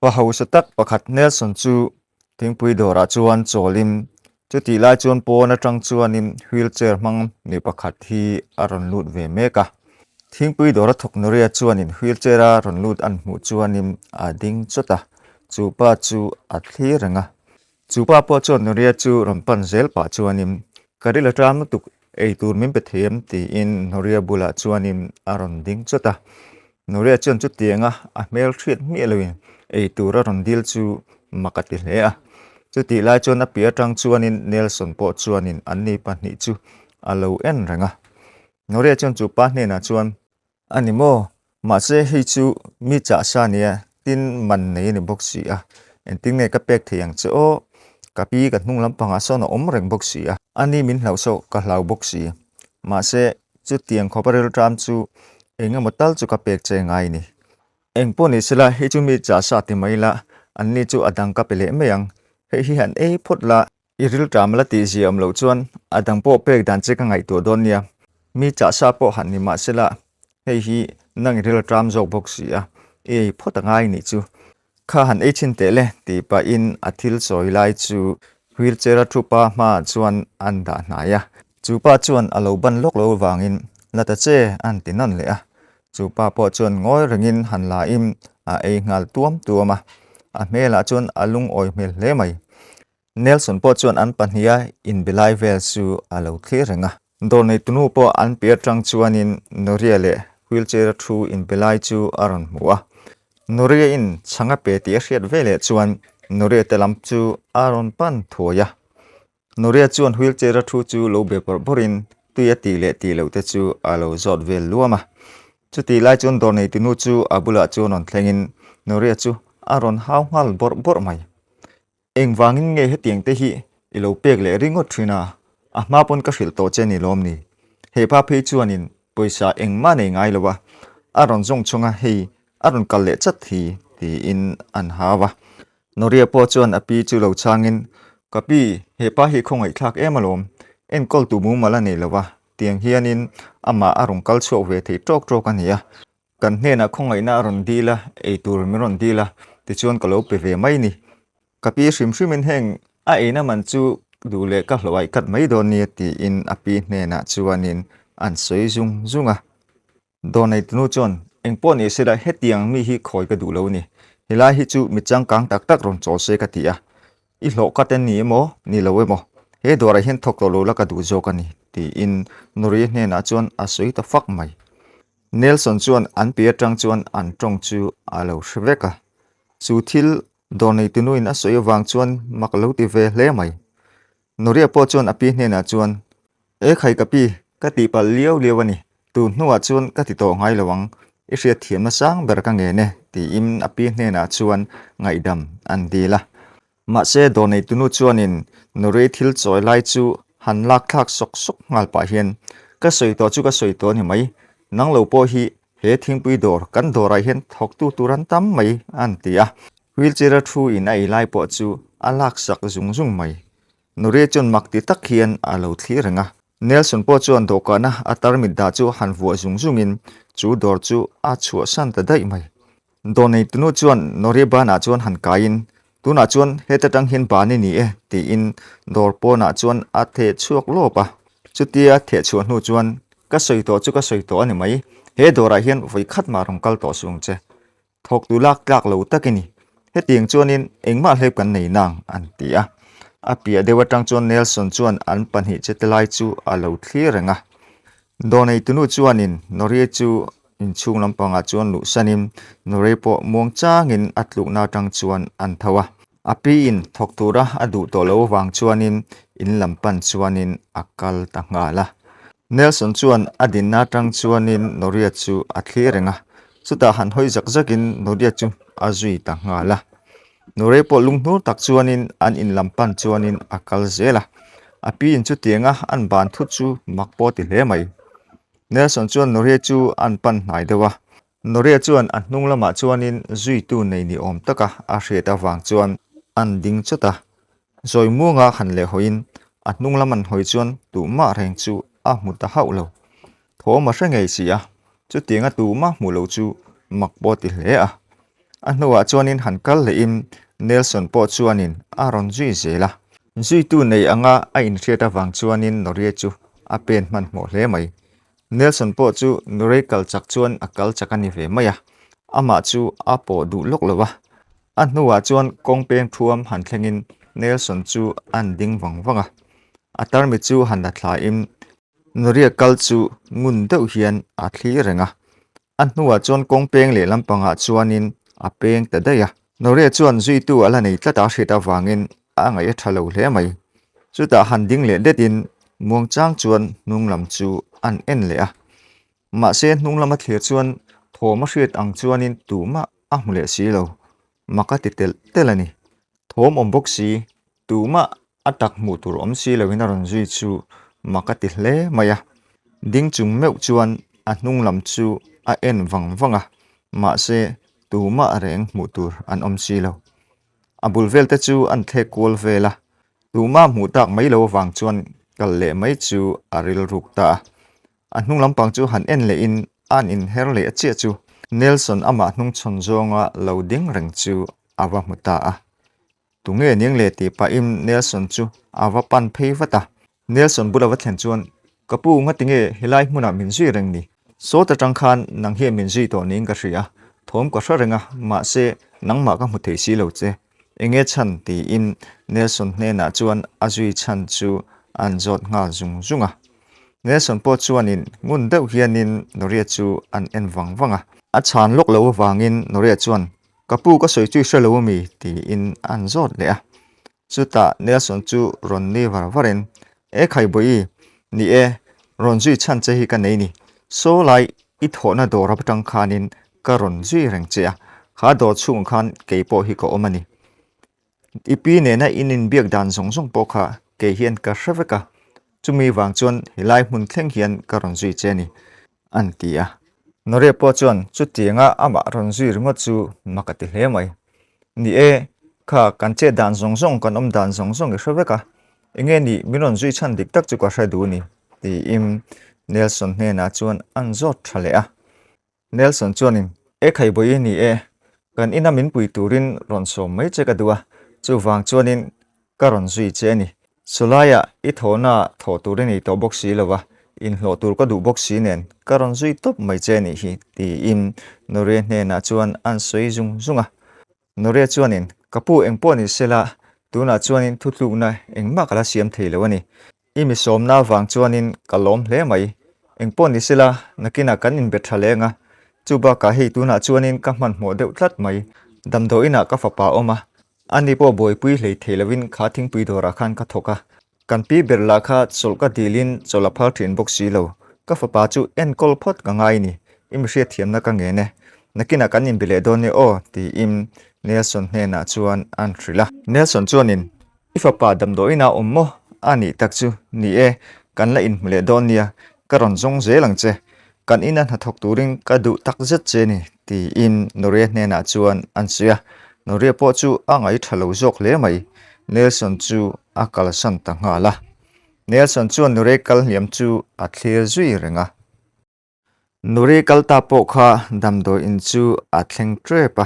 Pa hausa tak pakhat Nelson chu thingpui dawrah chuan chawlin chutih lai chuan pawn atang chuanin wheelchair hmang mi pakhat hi a rawn lut ve mek a. Thingpui dawra thawk Nuria chuanin wheelchair a rawn lut an hmuh chuanin a ding chawt a, chu pa chu a thlir reng a. Chu pa pawh chuan Nuria chu rawn pan zel pah chuanin ka ril atang lutuk ei tur min pe thei em tiin Nuria bulah chuanin a rawn ding chawt a. Nuria chuan chutianga a hmel hriat hmiah loin ei tur a rawn dil chu mak a ti hle a. Chutih lai chuan a piah atang chuanin Nelson pawh chuanin anni pahnih chu a lo en reng a. Nuria chuan chu pa hnenah chuan, A ni maw? Mahse hei chu mi chah sa nia, tin man nei a ni bawk si a. Engtin nge ka pek thei ang che aw? Ka pi ka hnung lampangah sawn a awm reng bawk si a. A ni min hlauh saw ka hlau bawk si. Mahse Chutiang khawpa rilṭam chu eng emaw tal chu ka pek che ngai ni. Eng pawh ni sela, hei chu mi chah sa ti mai la, anni chu a dang ka pe leh mai ang. Hei hi han ei phawt la, i rilṭam la tih zia awm loh chuan a dang pawh pek dan che ka ngaihtuah dawn nia. Mi chah sa pawh han ni mah sela, hei hi nang i rilṭam zawk bawk si a, i ei phawt a ngai nih chu. Kha han ei chhin teh le tih pahin a thil chawi lai chu wheelchair a thu pa hmaah chuan an dah hnai a. Chu pa chuan a lo ban lawk lo vangin la ta che an ti nawn leh a. Chu pa pawh chuan ngawi rengin han la in a ei nghal tuam tuam a. A hmelah chuan a lungawi hmel hle mai. Nelson pawh chuan an pahniha inbe lai vel chu a lo thlir reng a. Dawr neitunu pawh an piah atang chuanin Noria leh wheelchair a thu inbe lai chu a rawn hmu a. Noria in chhang a pe tih a hriat veleh chuan Noria te lam chu a rawn pan thuai a. Noria chuan wheelchair a thu chu lo be bawrh bawrhin tui a tih leh tih loh te chu a lo zawt vel luam a. Chutih lai chuan dawr neitunu chu a bulah chuan rawn thlengin Noria chu a rawn hau nghal bawrh bawrh mai. Engvangin nge hetiang te hi i lo pek leh ringawt thin a? A hma pawn ka hrilh tawh che ni lawm ni? He pa phei chuanin pawisa engmah nei ngai lo a, a rawn zawng chhung a hei a rawn kal leh chat hi tiin an hau a. Noria pawh chuan a pi chu lo chhangin, Ka pi, he pa hi khawngaihthlak em alawm, enkawl tu mumal a nei lo a, tiang hianin amah a rawn kal chhuak ve thei tawk tawk a ni a, Kan hnenah khawngaihna a rawn dil a, eitur min rawn dil a, tichuan ka lo pe ve mai ni. Ka pi hrim hrimin heng a eina man chu duh leh ka hlawh kat mai dawn nia tiin a pi hnenah chuanin an sawi zung zung a. Dawrneitunu chuan, Engpawh ni sela hetiang mi hi khawi ka duh lo ni. Helai hi chu mi changkang tak tak rawn chawl se ka ti a. I hlawh kat en ni emaw, ni lo emaw, he dawrah hian thawk tawh lo la ka duh zawk a ni tiin Nuri hnenah chuan a sawi ta fak mai. Nelson chuan an pi atang chuan an tawng chu a lo hre vek a. Chu thil dawr neitunuin a sawi avang chuan mak lo ti ve hle mai. Noria pawh chuan a pi hnenah chuan, E khai ka pi, ka tihpalh liau liau a ni. Tun hnuah chuan ka ti tawh ngai lo ang. I hriatthiamna sang ber ka ngen e, tiin a pi hnenah chuan ngaihdam an dil a. Mahse, dawr neitunu chuanin Nurei thil chawi lai chu han lak thlak sawk sawk nghal pah hian, Ka sawi tawh chu ka sawi tawh a ni mai, nang lo pawh hi he thingpui dawr kan dawrah hian thawktu tur an tam mai, an ti a. Wheelchair-a thu in a ei lai pawh chu a lak sak zung zung mai. Nurei chuan mak ti tak hian a lo thlir reng a. Nelson pawh chuan dawhkana a tarmit dah chu han vuah zung zungin chu dawr chu a chhuahsan ta daih mai. Dawr neitunu chuan Nori banah chuan han kaiin, Tunah chuan heta tang hian ban i ni e, tiin dawr pawnah chuan a theh chhuak lawp a. Chutia theh chhuah hnu chuan, Ka sawi tawh chu ka sawi tawh a ni mai, he dawrah hian vawi khat mah rawn kal tawh suh ang che. Thawktu lak tlak lo tak i ni. Hetiang chuanin engmah hlep kan nei nang, an ti a. A piah deuh atang chuan Nelson chuan an pahnih che te lai chu a lo thlir reng a. Dawrneitunu chuanin Norie chu inchhung lampangah chuan luhsanin Norie pawh muang changin a tlukna atang chuan an tho a. A piin thawk tura a duh tawh loh avang chuanin in lam pan chuanin a kal ta nghal a. Nelson chuan a dinna atang chuanin Noria chu a thlir reng a, chutah han hawi zak zakin Noria chu a zui ta nghal a. Norei pawh lunghnur tak chuanin an in lam pan chuanin a kal zel a, a piin chutianga an ban thut chu mak pawh a ti hle mai. Nelson chuan Noria chu an pan hnai deuh a, Noria chuan a hnung lamah chuanin zuitu nei ni awm taka a hriat avang chuan an ding chawt a. Zawi muanga han leh hawiin a hnung lam an hawi chuan tuhmah reng chu a hmu ta hauh lo. Thawm a hre ngei si a, chutianga tuhmah hmuh loh chu mak pawh a ti hle a. A hnuah chuanin han kal lehin Nelson pawh chuanin a rawn zui zel a. Zuitu nei anga a inhriat avang chuanin Norie chu a pen hmanhmawh hle mai. Nelson pawh chu Norei kal chak chuan a kal chak a ni ve mai a, amah chu a pawh duh lawk lo a. A hnuah chuan kawng peng thuam han thlengin Nelson chu a'n ding vang vang a. A tarmit chu han la thlain Noria kal chu ngun deuh hian a thlir reng a. A hnuah chuan kawng peng leh lampangah chuanin a peng ta daih a. Noria chuan zuitu a la nei tlat a hriat avangin a ngaih a tha lo hle mai. Chutah han ding leh detin muangchang chuan hnung lam chu an en leh a. Mahse hnung lama thlir chuan thawm a hriat ang chuanin tumah a hmu leh si lo. Mak a ti telh telh a ni. Thawm awm bawk si, tumah a tak hmuh tur awm si loin a rawn zui chu mak a ti hle mai a. Ding chung meuh chuan a hnung lam chu a en vang vang a, mahse tumah reng hmuh tur an awm si lo. A bul vel te chu an thlek kual vel a, tumah hmuh tak mai lo avang chuan kal leh mai chu a rilruk ta a. A hnung lampang chu han en lehin a an inher leh chiah chu Nelson amah hnungchhawn zawnga lo ding reng chu a va hmu ta a. Tunge ning le tih pahin Nelson chu a va pan phei vat a. Nelson bula va thlen chuan, Ka pu, ngatinge helai hmunah min zui reng ni? Sawt atang khan nang hian min zui tawh niin ka hria, thawm ka hre reng a, mahse nangmah ka hmu thei si lo che. Enge chhan? tiin Nelson hnenah chuan a zui chhan chu an zawt nghal zung zung a. Nelson pawh chuanin ngun deuh hianin Noria chu an en vang vang a. A chhan lawk lo avangin Noria chuan, Ka pu ka sawi chu i hre lo ami? tiin an zawt leh a. Chutah Nelson chu rawn nui var varin, E Khaibawi, ni e, rawn zui chhan che hi ka nei ni. Saw lai i thawhna dawr atang khanin ka rawn zui reng che a, kha dawr chhungah khan kei pawh hi ka awm a ni. I pi nena in inbiak dan zawng zawng pawh kha kei hian ka hre vek a, chumi vang chuan helai hmun thleng hian ka rawn zui che a ni, an ti a. Noria pawh chuan chutianga amah rawn zui ringawt chu mak a ti hle mai. Ni e, kha kan chet dan zawng zawng, kan awm dan zawng zawng i hre vek a, enge nih min rawn zui chhan dik tak chu ka hre duh a ni, tiin Nelson hnenah chuan an zawt tha leh a. Nelson chuanin, E Khaibawi i ni e, kan ina min pui turin rawn sawm mai che ka duh a, chuvang chuanin ka rawn zui che a ni. Chulaiah i thawhna thawh tur i nei tawh bawk si lo va, inhlawh tur ka duh bawk si nen ka rawn zui tawp mai che a nih hi, tiin Noria hnenah chuan an sawi zung zung a. Noria chuanin, Ka pu engpawh ni sela, tunah chuanin thutlukna engmah ka la siam thei lo a ni. I mi sawmna avang chuanin ka lawm hle mai. Engpawh ni sela, nakinah kan inbe tha leng a. Chu bakah hei tunah chuanin ka hmanhmawh deuh tlat mai. Damdawiinah ka fapa a awm a. Ani pawh buaipui hlei thei lovin kha thingpui dawrah khan ka thawk a. Kan pi ber lah kha chawlh ka dilin chawlh a phal thin bawk si lo. Ka fapa chu enkawl phawt ka ngai ni. I mi hriatthiamna ka ngen e. Nakinah kan inbe leh dawn nia aw, tiin Nelson hnenah chuan an hrilh a. Nelson chuanin I fapa damdawiin a awm maw? A nih tak chu, ni e, kan la inhmu leh dawn nia, ka rawn zawng zel ang che. Kan ina hnathawk turin ka duh tak zet che ni, tiin Noria hnenah chuan an sawi a. Noria pawh chu a ngaih tha lo zawk hle mai. Nelson chu a kalsan ta nghal a. Nelson chuan Noria kal hliam chu a thlir zui reng a. Nuri kal ta pawh kha damdawiin chu a thleng tep a,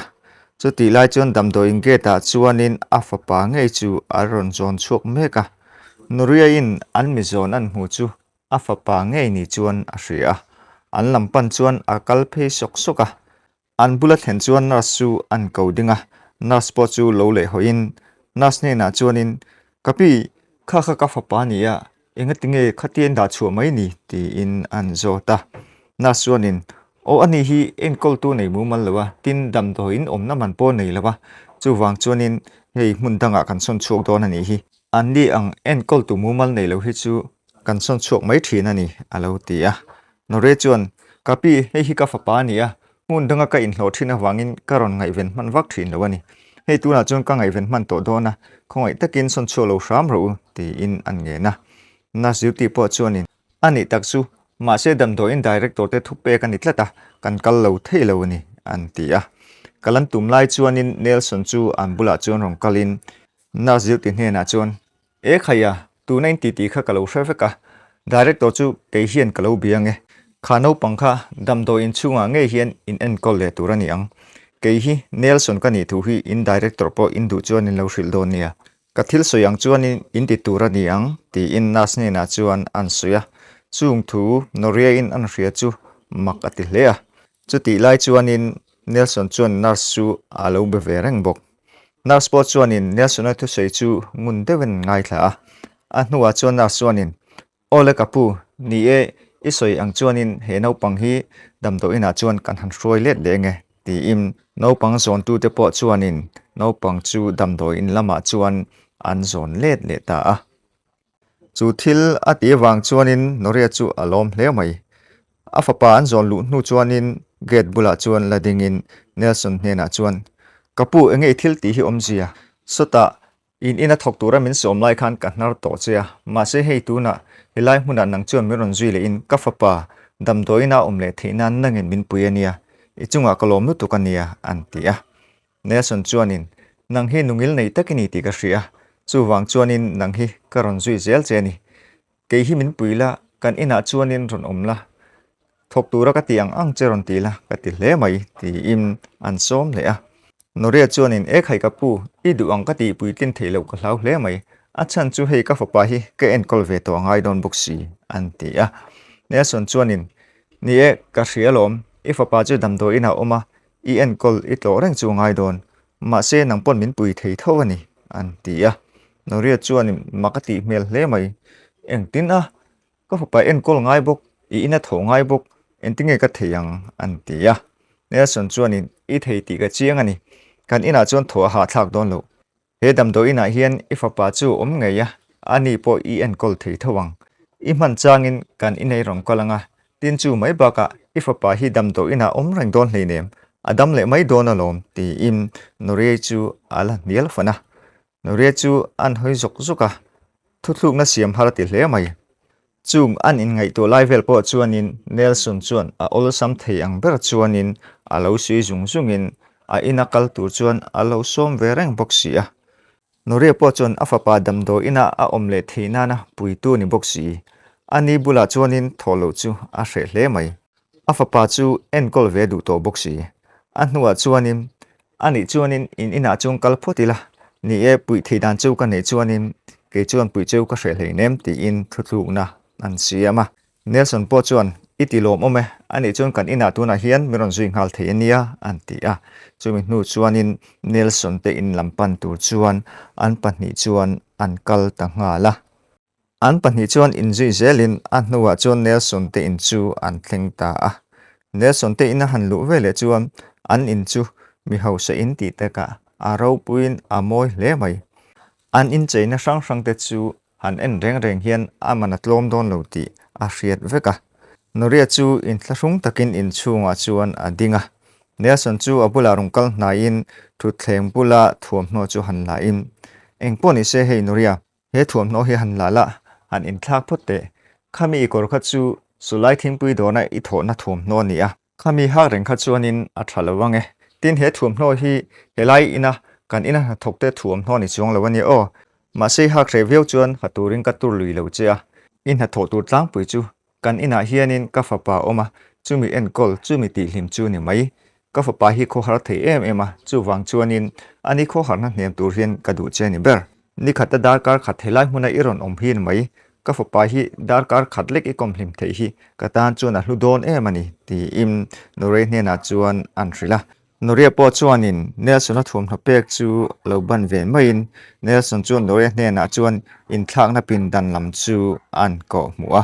chutih lai chuan damdawiin gate ah chuanin a fapa ngei chu a rawn zawn chhuak mek a, Nuriain an mi zawn an hmu chu a fapa ngei ni chuan a hria a, an lam pan chuan a kal phei sawk sawk a, An bula thlen chuan nurse chu an ko ding a, nurse pawh chu lo leh hawiin nurse hnenah chuanin, Ka pi, kha kha ka fapa a ni a, engatinge khatia in dah chhuah mai ni? tiin an zawt a. Nurse chuanin, Aw a ni hi enkawltu nei mumal lo a, tin damdawiin awmna man pawh nei lo a, chuvang chuanin hei hmun dangah kan sawn chhuak dawn a nih hi. Anni ang enkawltu mumal nei lo hi chu kan sawn chhuak mai thin a ni, a lo ti a. Nore chuan, Ka pi, hei hi ka fapa a ni a, hmun danga ka inhlawh thin avangin ka rawn ngaihven hman vak thin lo a ni. Hei tunah chuan ka ngaihven hman tawh dawn a, khawngaih takin sawn chhuak lo hram rawh u, tiin an ngen a. Nurse duty pawh chuanin, A nih tak chu, mahse damdawiin director te thu pek a ni tlat a, kan kal lo thei lo a ni, an ti a. Kal an tum lai chuanin Nelson chu an bulah chuan rawn kalin nurse duty hnenah chuan, E khaia, tuna in titi kha ka lo hre vek a, Director chu kei hian ka lo bia ang e. Kha naupang kha damdawi inchhungah ngei hian in enkawl leh tur a ni ang. Kei hi Nelson ka nih thu hi in director pawh in duh chuan in lo hrilh dawn nia. Ka thil sawi ang chuanin in ti tur a ni ang, tiin nurse hnenah chuan an sawi a. Chung thu Noria-in an hria chu mak a ti hle a. Chutih lai chuanin Nelson chuan nurse chu a lo be ve reng bawk. Nurse pawh chuanin Nelson-a thusawi chu ngun deuhin an ngaithla a. A hnuah chuan nurse chuanin, Aw le ka pu, ni e, i sawi ang chuanin he naupang hi damdawiinah chuan kan han hruai let leh nge? tiin naupang zawntute pawh chuanin naupang chu damdawiin lamah chuan an zawn let leh ta a. Chu thil a tih avang chuanin Noria chu a lawm hle mai. A fapa an zawn luh hnu chuanin gate bulah chuan la dingin Nelson hnenah chuan, Ka pu, enge i thil tih hi awmzia? Sawtah In ina thawk tura min sawm lai khan ka hnar tawh che a, mahse hei tunah helai hmunah nang chuan min rawn zui lehin ka fapa damdawiin a awm leh theih nan nangin min pui a nia, i chungah ka lawm lutuk a nia, an ti a. Nelson chuanin, Nang hi nungil nei tak i ni tih ka hria a, chuvang chuanin nang hi ka rawn zui zel che a ni. Kei hi min pui la, kan inah chuanin rawn awm la, thawk tura ka ti ang ang che rawn ti la, ka ti hle mai, tiin an sawm leh a. Noria chuanin, E khai ka pu, i duh ang ka tih puitlin theih loh ka hlau hle mai, a chhan chu hei ka fapa hi ka enkawl ve tawh a ngai dawn bawk si, an ti a. Nelson chuanin, Ni e, ka hria alawm, i fapa chu damdawiin a awm a, I enkawl i tlawh reng chu a ngai dawn, mahse nang pawn min pui thei tho a ni, an ti a. Noria chuan mak a tih hmel hle mai. Engtin a? Ka fapa enkawl ngai bawk, i ina thawh ngai bawk, engtinge ka thei ang? an ti a. Nelson chuanin i thei tih ka chiang a ni, kan inah chuan thawh a hahthlak dawn loh. He damdawi inah hian i fapa chu awm ngei a, ani pawh i enkawl thei tho ang. I hman changin kan inei rawn kal ang a, tin chu mai bakah i fapa hi damdawi inah awm reng dawn hleinem, a dam leh mai dawn alawm tiin Noriei chu a la hnial fan a. Noriei chu an hawi zawk zawk a, thuthlukna siam har a ti hle mai. Chung an inngaihtuah lai vel pawh chuanin Nelson chuan a awlsam thei ang ber chuanin a lo sui zung zungin a ina kal tur chuan a lo sawm ve reng bawk si a. Noria pawh chuan a fapa damdawi ina a awm leh theih nana puitu ni bawk si. Ani bulah chuanin thawh loh chu a hreh hle mai. A fapa chu enkawl ve duh tawh bawk si. A hnuah chuanin Anih chuanin in inah chuan kal phawt ila, ni e, puih theih dan cheu ka neih chuanin kei chuan puih cheu ka hreh hleinem tiin thuthlukna an siam a. Nelson pawh chuan, I ti lawmawm e, anih chuan kan inah tunah hian min rawn zui nghal thei ania an ti a. Chumi hnu chuanin Nelson te in lam pan tur chuan an pahnih chuan an kal ta nghal a. An pahnih chuan inzui zelin a hnuah chuan Nelson te in chu an thleng ta a. Nelson te in a han luh veleh chuan an in chu mi hausa in tih takah a ropuiin a mawi hle mai. An incheina hrang hrang te chu han en reng reng hian a man a tlawm dawn lo tih a hriat vek a. Noria chu inthlahrung takin inchhungah chuan a ding a. Nelson chu a bulah rawn kal hnaiin thutthleng bula thuamhnaw chu han la in, Engpawh nise hei Noria, He thuamhnaw hi han la la, han inthlak phawt teh. Khami i kawr kha chu Sulai thingpui dawna i thawhna thuamhnaw a ni a. Khami hak reng kha chuanin a tha lo ang e. Tin, he thuamhnaw hi helai ina kan ina hnathawkte thuamhnaw ni chuang lo a nia aw. Mahse i hak hreh viau chuan ha turin ka tur lui lo che a. I hnathawh tur tlangpui chu Kan inah hianin ka fapa a awm a, chumi enkawl, chumi tihhlim chu ni mai. Ka fapa hi khawhar thei em em a, chuvang chuanin a ni khawharna hnem tur hian ka duh che ni ber. Nikhata darkar khat helai hmuna i rawn awm hi ni mai. Ka fapa hi darkar khat lek i kawmhlim theih hi ka tan chuan a hlu dawn em a ni, tiin Norei hnenah chuan an hrilh a. Noria pawh chuanin Nelson-a thuamhnaw pek chu lo ban ve maiin Nelson chuan Noria hnenah chuan inthlakna pindan lam chu an kawh hmuh a.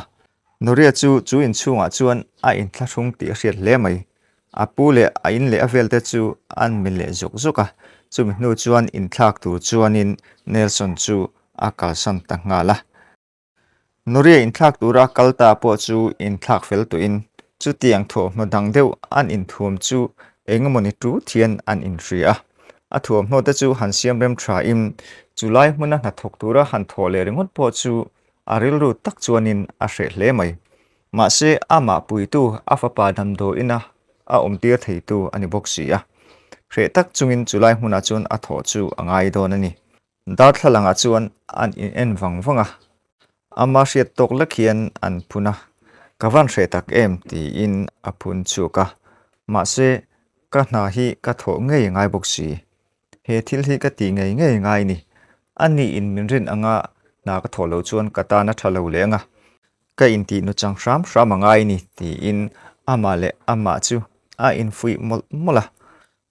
Noria chu chu inchhungah chuan a inthlahrung tih a hriat hle mai. A pu leh a in leh a velte chu an mi leh zawk zawk a, chumi hnu chuan inthlak tur chuanin Nelson chu a kalsan ta nghal a. Noria inthlak tura kal ta pawh chu inthlak fel tawhin chutiang thawmhnaw dang deuh an inthuam chu engemawni tut hian an inhria a. A thuamhnaw te chu han siam rem thain chulai hmuna hnathawk tura han thawh leh ringawt pawh chu a rilru tak chuanin a hreh hle mai. Mahse amah puitu a fapa damdawiina a awmtir theitu a ni bawk si a. Hreh tak chungin chulai hmunah chuan a thawh chu a ngai dawn a ni. Darthlalangah chuan an in en vang vang a, ama hriat tawk lek hian an phun a, ka van hreh tak em tiin a phun chhuak a, mahse Ka hna hi ka thawh ngei a ngai bawk si. He thil hi ka tih ngei ngei ngai ni. A niin min rin anga hna ka thawh loh chuan ka tan a tha lo leh anga ka intih nuchang hram hram a ngai ni tiin amah leh amah chu a infuih mawlh mawlh a.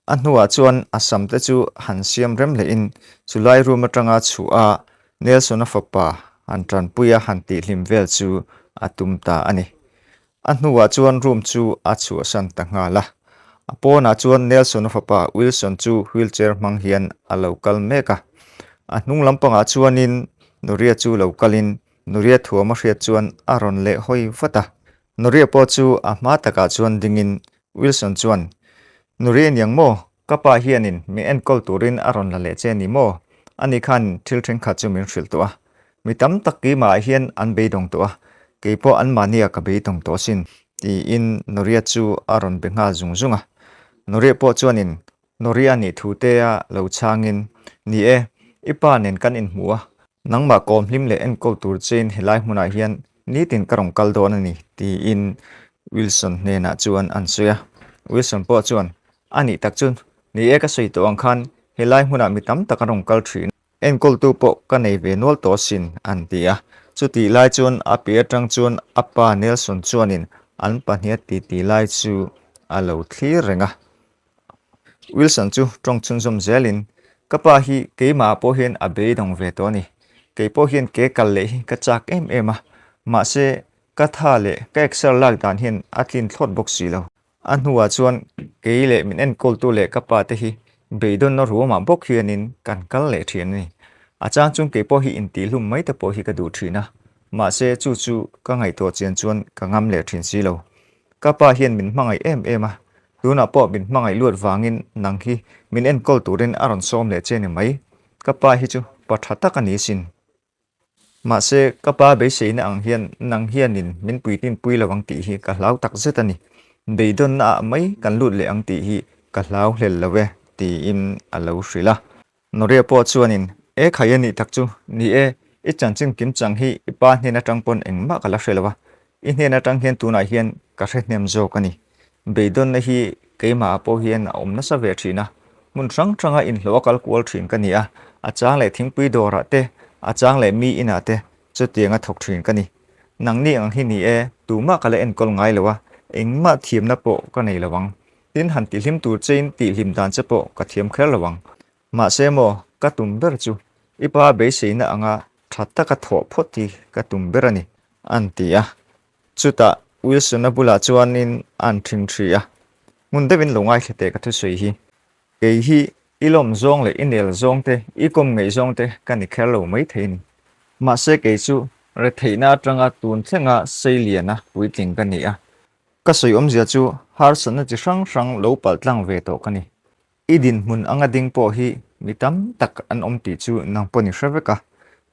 A hnuah chuan a sam te chu han siam rem lehin chulai room atanga chhuah a Nelson-a fapa han tanpuia han tihhlim vel chu a tum ta a ni. A hnuah chuan room chu a chhuahsan ta nghal a. A pawnah chuan Nelson-a fapa Wilson chu wheelchair hmang hian a lo kal mek a. A hnung lampangah chuanin Nuria chu lo kalin Nuria thuam a hriat chuan a rawn leh hawi vat a. Nuria pawh chu a hma takah chuan dingin Wilson chuan, Nuria aniang maw? Ka pa hianin min enkawl turin a rawn la leh che ni maw? Ani khan thil thenkhat chu min hrilh tawh a. Mi tam tak keimahah hian an beidawng tawh a, kei pawh anmahniah ka beidawng tawh asin, tiin Noria chu a rawn be nghal zung zung a. Noria pawh chuanin Noria nih thu te a lo chhangin, Ni e, i pa nen kan inhmu a, nangmah kawm hlim leh enkawl tur chein helai hmunah hian nitin ka rawn kal dawn a ni, tiin Wilson hnenah chuan an sawi a. Wilson pawh chuan, A nih tak chu, ni e ka sawi tawh ang khan helai hmunah mi tam tak an rawn kal thin. Enkawltu pawh ka nei ve nual tawh asin, an ti a. Chutih lai chuan a piah atang chuan a pa Nelson chuanin an pahniha titi lai chu a lo thlir reng a. Wilson chu tawng chhunzawm zelin, Ka pa hi keimahah pawh hian a beidawng ve tawh a ni. Kei pawh hian ke kal leh hi ka chak em em a, mahse ka tha leh ka exer lak dan hian a tlin thlawt bawk si lo. A hnuah chuan kei leh min enkawltu leh ka pa te hi beidawnna ruamah bawk hianin kan kal leh thin a ni. A chang chuan kei pawh hi intihhlum mai te pawh hi ka duh thin a, mahse chu chu ka ngaihtuah chian chuan ka ngam leh thin si lo. Ka pa hian min hmangaih em em a, tunah pawh min hmangaih luat vangin nang hi min enkawl turin a rawn sawm leh che ni mai. Ka pa hi chu pa tha tak a ni sin. Mahse, ka pa beiseina ang hian nang hianin min puitinpui lo ang tih hi ka hlau tak zet a ni. Beidawnna ah mai kan lut leh ang tih hi ka hlau hlel lo e, tiin a lo hrilh a. Noria pawh chuanin, E khai a nih tak chu, ni e, i chanchin kimchang hi i pa hnen atang pawn engmah ka la hre lo a, I hnen atang hian tunah hian ka hre hnem zawk a ni. Beidawnna hi keimahah pawh hian a awm nasa ve thin a, hmun hrang hranga inhlawh a kal kual thin ka ni a, a chang leh thingpui dawrah te, a chang leh mi inah te chutianga thawk thin ka ni. Nangni ang hi ni e, tumah ka la enkawl ngai lo a, engmah thiamna pawh ka nei lo ang. Tin, han tihhlim tur chein tihhlim dan che pawh ka thiam kher lo ang. Mahse maw, ka tum ber chu i pa beiseina anga tha taka thawh phawt hi ka tum ber a ni. An ti a. Chutah Wilson-a bulah chuanin an ṭhing ṭhi a, Hmun deuhin lo ngaithla teh ka thusawi hi. Kei hi i lawm zawng leh i nel zawng te, i kawm ngeih zawng te ka ni kher lo mai thei ni. Mahse kei chu retheihna atanga tun thlenga seiliana puitling ka ni a. Ka sawi awmzia chu harsatna chi hrang hrang lo palh tlang ve tawh ka ni. I dinhmun anga ding pawh hi mi tam tak an awm tih chu nang pawh ni hre vek a.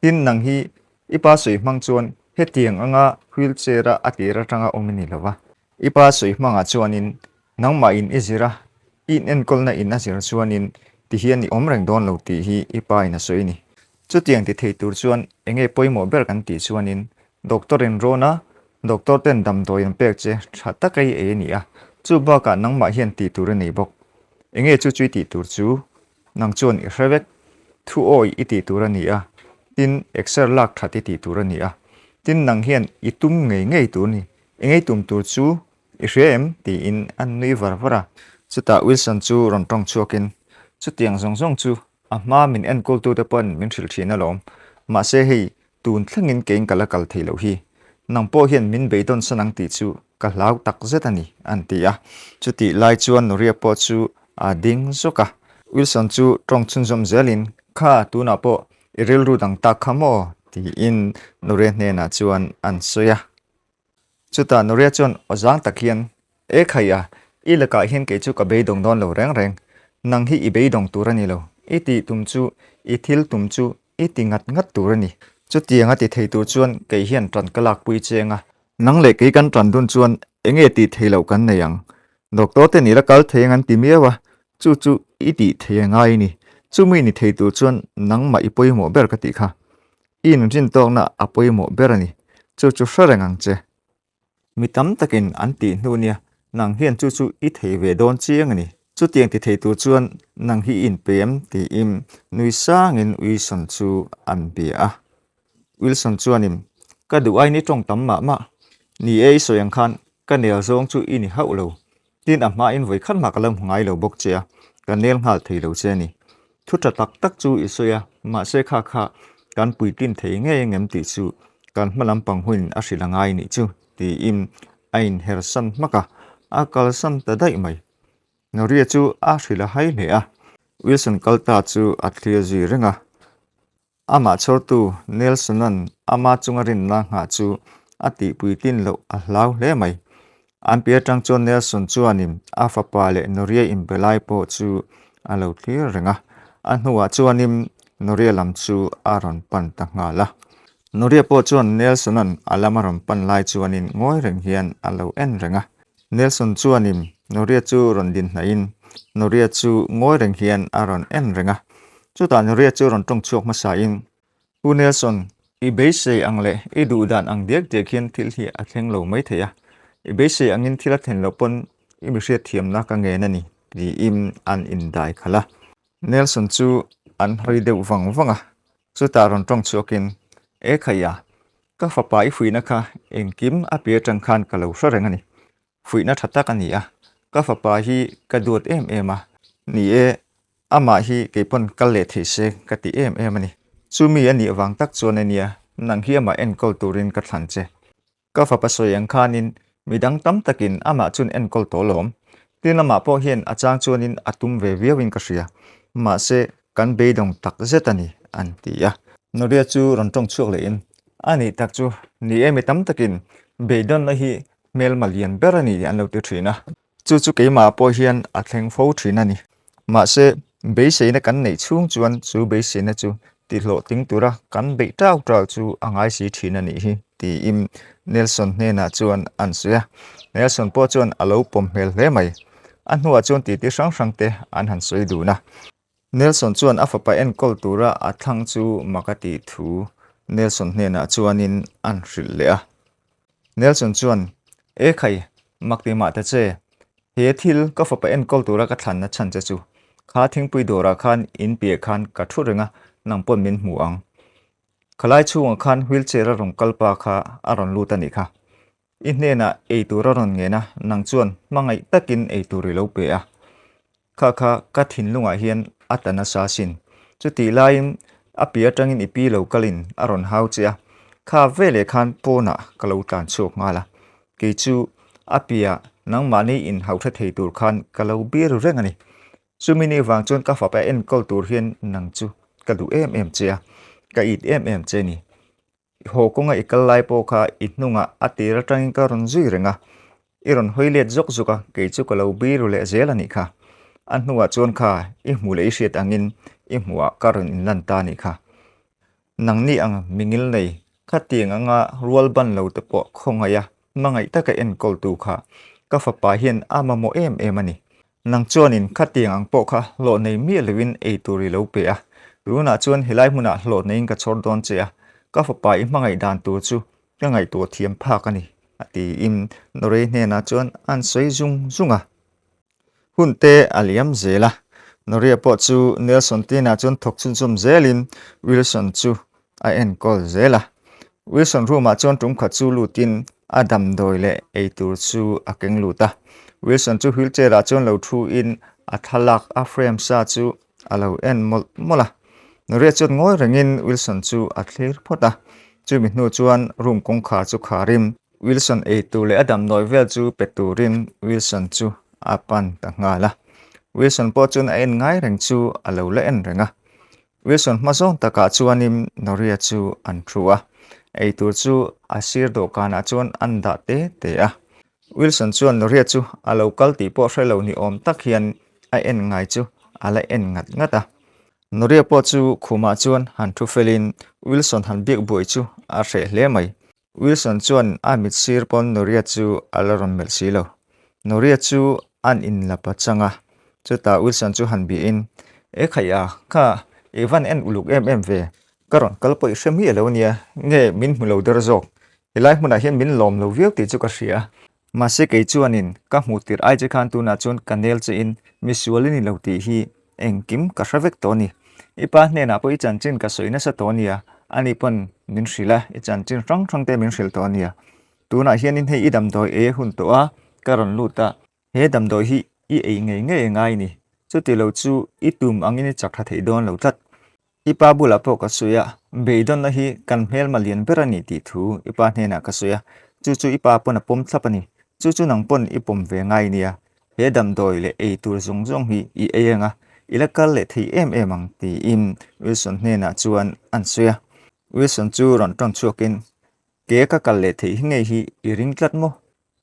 Tin, nang hi i pa sawi hmang chuan hetiang anga wheelchair-a a tir atanga awm i ni lo va. I pa sawi hmangah chuanin nangmahin i zir a, i inenkawlna in a zir chuanin tihian i awm reng dawn lo tih hi i pa in a sawi a ni. Chutiang ti thei tur chuan enge pawimawh ber kan tih chuanin doctor in rawn a, doctor ten damdawi an pek che tha taka i ei a ni a, chu bakah nangmah hian tih tur a nei bawk. Enge chu chu i tih tur chu nang chuan i hre vek. Thu awi i tih tur a ni a, tin exer lak that i tih tur a ni a, tin nang hian i tum ngei ngei tur a ni. Enge i tum tur chu i hria em? tiin an nui var var a. Chutah Wilson chu rawn tawng chhuakin, Chutiang zawng zawng chu A hma min enkawltute pawn min hrilh thin alawm. Mahse hei, tun thlengin keiin ka la kal thei loh hi. Nang pawh hian min beidawn san ang tih chu ka hlau tak zet a ni, an ti a. Chutih lai chuan Nuria pawh chu a ding zawk a. Wilson chu tawng chhunzawm zelin, Kha, tunah pawh i rilru dang tak kha maw? tiin Nuria hnenah chuan an sawi a. Chutah Nuria chuan aw zang tak hian, E khai a, i lakah hian kei chu ka beidawng dawn lo reng reng. Nang hi i beidawng tur a ni lo. I tih tum chu, i thil tum chu i ti ngat ngat tur a ni. Chutiang a ti thei tur chuan kei hian ṭan ka lakpui cheng a. Nang leh kei kan ṭan dun chuan enge tih thei loh kan nei ang? Doctor te ni la kal thei ang an ti miau a, chu chu i tih thei a ngai a ni. Chumi ni thei tur chuan nangmah i pawimawh ber ka tih kha. I inrintawkna a pawimawh ber a ni. Chu chu hre reng ang che. Mi tam takin an tih hnu nia, nang hian chu chu i thei ve dawn chiang a ni. Chutiang ti thei tur chuan nang hi i inpe em? tiin nui sangin Wilson chu an bia a. Wilson chuanin, Ka duh aiin i tawng tam mah mah. Ni e, i sawi ang khan ka nel zawng chu i ni hauh lo. Tin a hmain vawi khat mah ka lo hmu ngai lo bawk che a, ka nel nghal thei lo che a ni. Thu tha tak tak chu i sawi a, mahse kha kha kan puitlin thei ngei angem tih chu kan hma lampang hunin a hrilh a ngai nih chu, tiin a inhersan hmak a, a kalsan ta daih mai. Noria chu a hrilh a hai hle a. Wilson kal ta chu a thlir zui reng a. Amah chhawrtu Nelson-a'n ama chunga rinna nghah chu a tihpuitlin loh a hlau hle mai. An piah atang chuan Nelson chuanin a fapa leh Noria inbe lai pawh chu a lo thlir reng a. A hnuah chuanin Noria lam chu a rawn pan ta nghal a. Noria pawh chuan Nelson-a'n a lam a rawn pan lai chuanin ngawi reng hian a lo en reng a. Nelson chuanin Noria chu rawn din hnaihin Noria chu ngawi reng hian a rawn en reng a. Chutah Noria chu rawn tawng chhuak hmasain, Pu Nelson, i beisei ang leh i duh dan ang diak diak hian thil hi a thleng lo mai thei a. I beisei angin thil a thlen loh pawn i mi hriatthiamna ka ngen a ni, tiin an indai khalh a. Nelson chu an hawi deuh vang vang a, chutah rawn tawng chhuakin, E khaia, ka fapa i fuihna kha engkim a pi atang khan ka lo hre reng a ni. Fuihna tha tak a ni a, ka fapa hi ka duat em em a, ni e, amah hi keipawn kal leh thei se ka ti em em a ni. Chumi a nih vang tak chuan a nia, nang hi amah enkawl turin ka thlan che. Ka fapa sawi ang khanin midang tam takin amah chun enkawl tawh lawm. Tin amah pawh hian a chang chuanin a tum ve viauin ka hria. Mahse, kan beidawng tak zet a ni, an ti a. Noria chu rawn tawng chhuak lehin, A nih tak chu, ni e mi tam takin beidawnna hi hmelma lian ber a ni an lo ti thin a. Chu chu keimah pawh hian a thleng fo thin a ni. Mahse, beiseina kan neih chhung chuan chu beiseina chu tihlawhtling tura kan beih tau tau chu a ngai si thin a nih hi, tiin Nelson hnenah chuan an sawi a. Nelson pawh chuan a lo pawm hmel hle mai. A hnuah chuan titi hrang hrang te an han sawi dun a. Nelson chuan a fapa enkawl tura a thlang chu mak a tih thu Nelson hnenah chuanin an hrilh leh a. Nelson chuan, E khai, mak ti mah ta che, he thil ka fapa enkawl tura ka thlanna chhan che chu, kha thingpui dawrah khan in piah khan ka thu reng a, nang pawn min hmu ang. Khalai chhungah khan wheelchair a rawn kal pa kha a rawn lut a nih kha. I hnenah ei tur a rawn ngen a, nang chuan hmangaih takin ei tur i lo pe a. Kha kha ka thinlungah hian a ta nasa asin. Chutih laiin a pi atangin i pi lo kalin a rawn hau che a, kha veleh khan pawnah ka lo tlan chhuak nghal a. Kei chu a piah nangmahni inhau hre thei tur khan ka lo bir reng a ni. Chumi ni vang chuan ka fapa enkawl tur hian nang chu ka duh em em che a, ka it em em che ni. I haw kawnga i kal lai pawh kha i hnungah a tir atangin ka rawn zui reng a, i rawn hawi let zawk zawk a, kei chu ka lo bui ru leh zel a nih kha. A hnuah chuan kha i hmuh leh i hriat angin i hmuhah ka rawn inlan ta a nih kha. Nangni ang mingil nei khatiang anga rual ban lo te pawh khawngaih a hmangaih taka enkawltu kha ka fapa hian a mamawh em em a ni. Nang chuanin khatiang ang pawh kha hlawh nei miah loin ei tur i lo pe a, tunah chuan helai hmunah hlawh neiin ka chhawr dawn che a, ka fapa i hmangaih dan tur chu ka ngaihtuah thiam phak a ni, a tiin Norei hnenah chuan an sawi zung zung a. Hun te a liam zel a, Noria pawh chu Nelson tinah chuan thawk chhunzawm zelin Wilson chu a enkawl zel a. Wilson room ah chuan tum khat chu lutin a damdawi leh eitur chu a keng lut a. Wilson chu wheelchair ah chuan lo thu in a thlalak a frame sa chu a lo en mawlh mawlh a. Noria chuan ngawi rengin Wilson chu a thlir phawt a. Chumi hnu chuan room kawngkhar chu kharin Wilson eitur leh a damdawi vel chu pe turin Wilson chu a pan ta nghal a. Wilson pawh chuan a en ngai reng chu a lo la en reng a. Wilson hma zawng takah chuanin Noria chu an thu a, eitur chu a sir dawhkanah chuan an dah te te a. Wilson chuan Noria chu a lo kal tih pawh hre lo ni awm tak hian a en ngai chu a la en ngat ngat a. Noria pawh chu khumah chuan han thu felin Wilson han biak buai chu a hreh hle mai. Wilson chuan a mit sir pawn Noria chu a la rawn melh si lo. Noria chu an in la pa chang a, chutah Wilson chu han bihin, E khaih a, kha i van en uluk em em ve, ka rawn kal pawh i hre miah lo nia, nge min hmu lo der zawk, helai hmunah hian min lawm lo viau tih chu ka hria. Mahse kei chuanin ka hmuh tirh ai che khan tunah chuan ka nel che in misual i ni lo tih hi engkim ka hre vek tawh a ni. I pa hnenah pawh i chanchin ka sawi nasa tawh a nia, ani pawn min hrilh a, i chanchin hrang hrang te min hrilh tawh a nia. Tunah hianin hei i damdawi ei a hun tawh a, ka rawn lut a, he damdawi hi i ei ngei ngei a ngai ni. Chuti lo chu i tum angin i chak tha thei dawn lo tlat. I pa bulah pawh ka sawi a, beidawnna hi kan hmelma lian ber a ni tih thu i pa hnenah ka sawi a, chu chu i pa pawn a pawm thlap a ni. Chu chu nang pawn i pawm ve ngai nia, he damdawi leh ei tur zawng zawng hi i ei ang a, i la kal leh thei em em ang tiin Wilson hnenah chuan an sawi a. Wilson chu rawn tawn chhuakin, Ke ka kal leh theih hi ngei hi i ring tlat maw?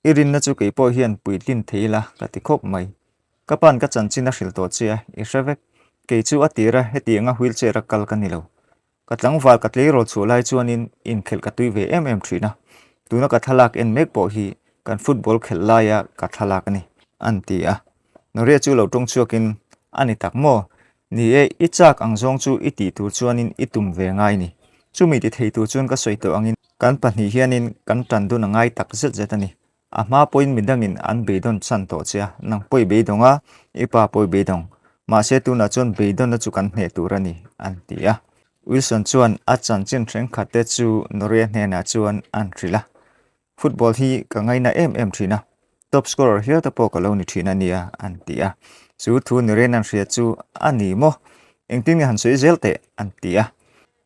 I rinna chu kei pawh hian puitlin thei ila ka ti khawp mai. Ka pa'n ka chanchin a hrilh tawh che a, i hre vek. Kei chu a tir a, hetianga wheelchair a kal ka ni lo. Ka tlangval ka tleirawl chhuah lai chuanin inkhelh ka tui ve em em thin a, tuna ka thlalak en mek pawh hi kan football khelh laia ka thlalak a ni, an ti a. Noria chu lo tawng chhuakin, A ni tak maw? Ni e, i chak ang zawng chu i tih tur chuanin i tum ve ngai ni. Chumi ti thei tur chuan ka sawi tawh angin kan pahnih hianin kan tan dun a ngai tak zet zet a ni. A hma pawhin midangin an beidawn chhan tawh che a, nang pawh i beidawng a, i pa pawh i beidawng. Mahse tunah chuan beidawnna chu kan hneh tur a ni, an ti a. Wilson chuan a chanchin thenkhat te chu Noria hnenah chuan an hrilh a. Football hi ka ngaina em em thin a, top scorer hial te pawh ka lo ni thin a nia, an ti a. Chu thu ni ren an hria chu a ni maw? Engtin nge han sawi zel teh? an ti a.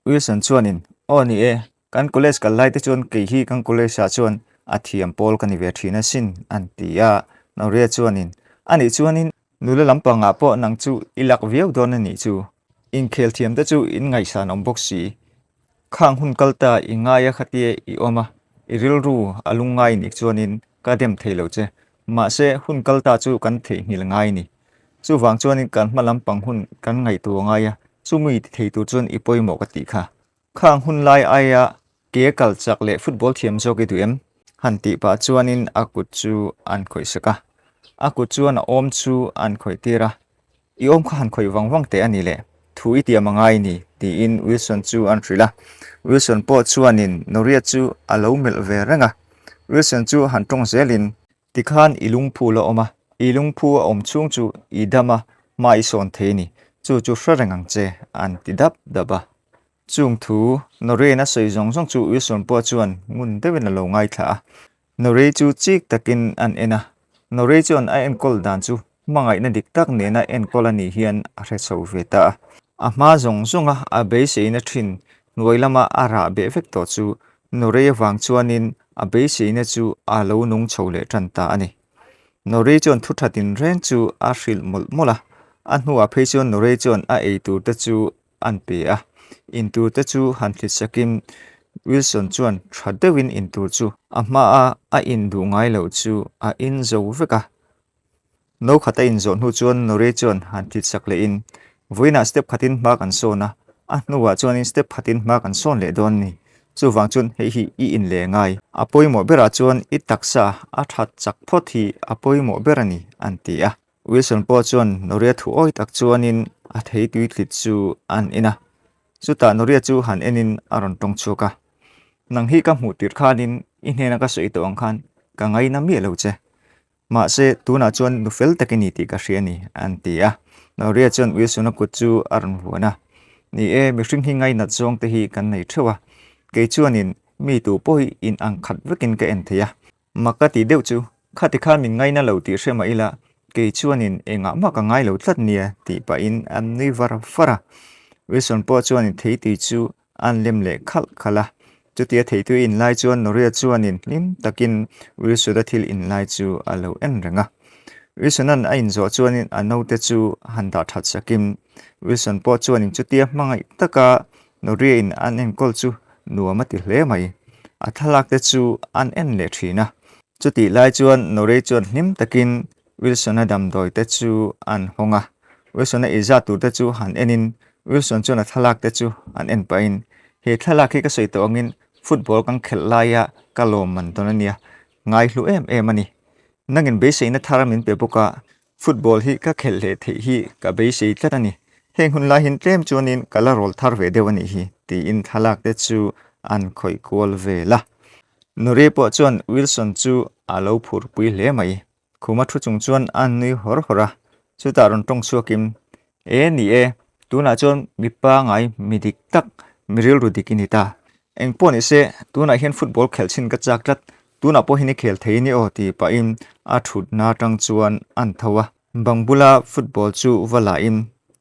Wilson chuanin, Aw ni e, kan college kal lai te chuan kei hi kan college ah chuan a thiam pawl ka ni ve thin asin, an ti a. Noria chuanin, A nih chuanin nula lampangah pawh nang chu i lak viau dawn a nih chu. Inkhel thiam te chu in ngaihsan awm bawk si. Khang hun kal ta i ngai a khatia i awm a, i rilru a lungngai nih chuanin ka dem thei lo che. Mahse, hun kal ta chu kan theihnghilh ngai ni. Chuvang chuanin kan hma lampang hun kan ngaihtuah ngai a, chumi ti thei tur chuan i pawimawh ka tih kha. Khang hun lai aia ke kal chak leh football thiam zawk i duh em? Han tih pah chuanin a kut chu an khawih sak a. A kut chuan a awm chu an khawih tir a. I awm kha han khawih vang vang teh a ni le, thu i tiam a ngai ni, tiin Wilson chu an hrilh a. Wilson pawh chuanin Noria chu a lo melh ve reng a. Wilson chu han tawng zelin, Tikhan i lungphu la awm a, i lungphu a awm chhung chu i dam a, hma i sawn thei ni, chu chu hre reng ang che, an ti dap dap a. Chung thu Noria-in a sawi zawng zawng chu Wilson pawh chuan ngun deuhin a lo ngaithla a. Norei chu chik takin an en a, Norei chuan a enkawl dan chu hmangaihna dik tak nena enkawl a nih hian a hre chho ve ta a. A hma zawng zawnga a beiseina thin hnuai lama a rah beh vek tawh chu Norei avang chuanin a beiseina chu a lo nung chho leh tan ta a ni. Norei chuan thu tha tinreng chu a hrilh mawlh mawlh a, a hnuah phei chuan Norei chuan a eitur te chu an pe a, intur te chu han thlit sakin Wilson chuan tha deuhin intur chu a hmaa a in duh ngai loh chu a in zo vek a. No khat a in zawh hnu chuan Norrie chuan han thlit sak lehin, Vawiinah step khatin hma kan sawn a, a hnuah chuanin step khatin hma kan sawn leh dawn ni. Chuvang chuan hei hi i in leh ngai. A pawimawh berah chuan i taksa a that chak phawt hi a pawimawh ber a ni, an ti a. Wilson pawh chuan Noria thu awi tak chuanin a thei tui tlit chu an en a, chutah Noria chu han enin a rawn tawng chhuak a, Nang hi ka hmuh tirh khanin i hnena ka sawi tawh ang khan ka ngaina miah lo che. Mahse, tunah chuan nu fel tak i ni tih ka hria a ni, an ti a. Noria chuan Wilson-a kut chu a rawn vuan a, Ni e, mihring hi ngainat zawng te hi kan nei theuh a, kei chuanin mi tu pawh hi in ang khat vekin ka en thei a, Mak ka tih deuh chu, khati khan min ngaina lo tih hre mah ila, kei chuanin engah mah ka ngai lo tlat nia tih pahin an nui var var a. Wilson pawh chuanin theitui chu an lem leh khalh khalh a. Chutia theitui in lai chuan Noria chuanin hlim takin Wilson-a thil in lai chu a lo en reng a. Wilson-a'n a inzawh chuanin a naute chu han dah that sakin Wilson pawh chuanin chutia hmangaih taka Noria-in an enkawl chu nuam a ti hle mai. A thlalak te chu an en leh thin a. Chutih lai chuan Norei chuan hlim takin Wilson-a damdawi te chu an hawng a. Wilson-a izat tur te chu han enin Wilson chuan a thlalak te chu an en pahin, He thlalak hi ka sawi tawh angin football kan khelh laia ka lawm man dawn a nia, ngaihlu em em a ni. Nangin beiseina thar min pe bawk a, Football hi ka khelh leh theih hi ka beisei tlat a ni. Heng hun lai hin tlem chuanin ka la rawl thar ve deuh a nih hi, tiin thlalak te chu an khawih kual vel a. Nuri pawh chuan Wilson chu a lo phurpui hle mai. Khuma thu chung chuan a nui hawr hawr a, chutah rawn tawng chhuakin, E ni e, tunah chuan mi pangai, mi dik tak, mi rilru dik i ni ta. Eng pawh ni se, tunah hian football khelh chhin ka chak tlat, tunah pawh hian i khel thei ni aw ti pahin a thutna atang chuan an tho a. Bang bula football chu va lahin,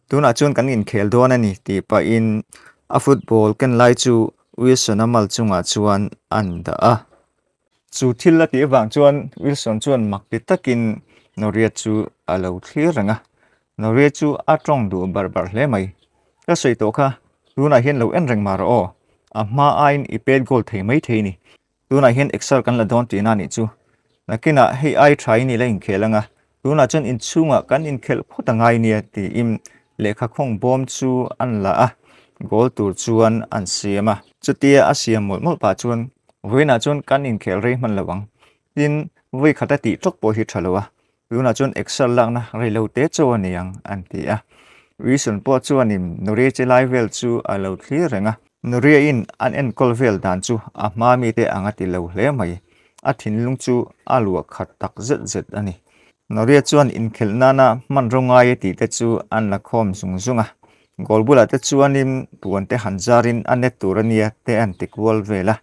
tunah chuan kan inkhel dawn a ni ti pahin a football ken lai chu Wilson-a mal chungah chuan an dah a. Chu thil a tih avang chuan Wilson chuan mak ti takin Noria chu a lo thlir reng a. Noria chu a tawng duh barh barh hle mai. Ka sawi tawh kha, tunah hian lo en reng mah rawh aw. A hma aiin i pet goal thei mai thei ni. Tunah hian exer kan la dawn tihna nih chu. Nakinah hei ai thain i la inkhel ang a, tunah chuan inchhungah kan inkhelh phawt a ngai nia tiin lehkha khawng bawm chu an la a, goal tur chuan an siam a. Chutia a siam mawlh mawlh pah chuan Vawiinah chuan kan inkhel rei hman lo ang. Tin, vawi khat a tih tawk pawh hi tha lo a, tunah chuan exer lakna rei lo te chaw a ni ang, an ti a. Wilson pawh chuanin Nuria che lai vel chu a lo thlir reng a. Nuria-in an enkawl vel dan chu a hma mite ang a ti lo hle mai. A thinlung chu a luah khat tak zet zet a ni. Noria chuan inkhelh nana hmanraw ngai a tih te chu an la khawm zung zung a. Goal bulah te chuanin puan te han zarin a net tur a nia te an ti kual vel a.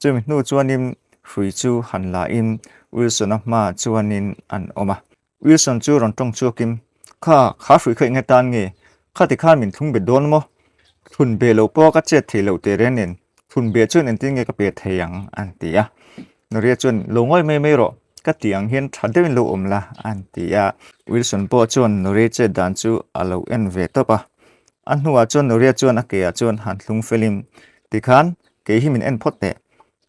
Chumi hnu chuanin hrui chu han la in Wilson-a hmaah chuanin an awm a. Wilson chu rawn tawng chhuakin, Kha, kha hrui kha eng atan nge? Khati khan min thlung bet dawn maw? Thlun beh loh pawh ka chet theih loh teh reng nen, thlun beh chuan engtin nge ka pe thei ang? an ti a. Noria chuan, Lo ngawi mai mai rawh, ka tih ang hian tha deuhin lo awm la, an ti a. Wilson pawh chuan Noria chet dan chu a lo en ve tawp a. A hnuah chuan Noria chuan a keah chuan han thlung felin, Tikhan, kei hi min en phawt teh.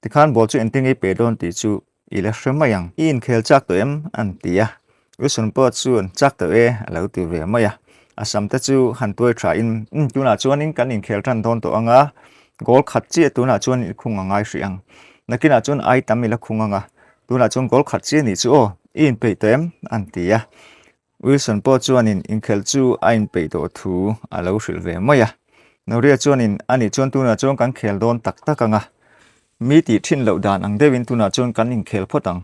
Tikhan ball chu engtin nge i pe dawn tih chu I la hre mai ang. I inkhel chak tawh em? An ti a. Wilson pawh chuan chak tawh e a lo ti ve mai a. A sam te chu han tuai tha in, Umm tunah chuanin kan inkhel tan dawn tawh ang a, goal khat chiah tunah chuan i khung a ngai hrih ang. Nakinah chuan ai tam i la khung ang a, tunah chuan goal khat chiah nih chu aw, i inpeih tawh em? An ti a. Wilson pawh chuanin inkhelh chu a inpeih tawh thu a lo hrilh ve mai a. Noria chuanin ani chuan tunah chuan kan khel dawn tak tak ang a, mi tih thin loh dan ang deuhin tunah chuan kan inkhel phawt ang.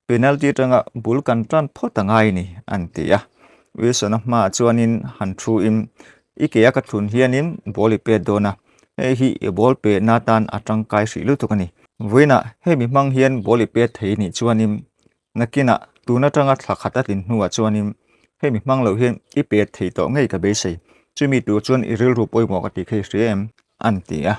Penalty atanga bul kan tan phawt a ngai ni, an ti a. Wilson-a hmaah chuanin han thu-in, I ke a ka thlun hianin ball i pet dawn a, hei hi i ball pehna atan a tangkai hrih lutuk a ni. Vawiinah hemi hmang hian ball i pet thei nih chuanin Nakinah, tun atanga thla khat a tlin hnuah chuanin hemi hmang loh hian i pet thei tawh ngei ka beisei. Chumi tur chuan i rilru pawimawh ka tih kha i hria em? An ti a.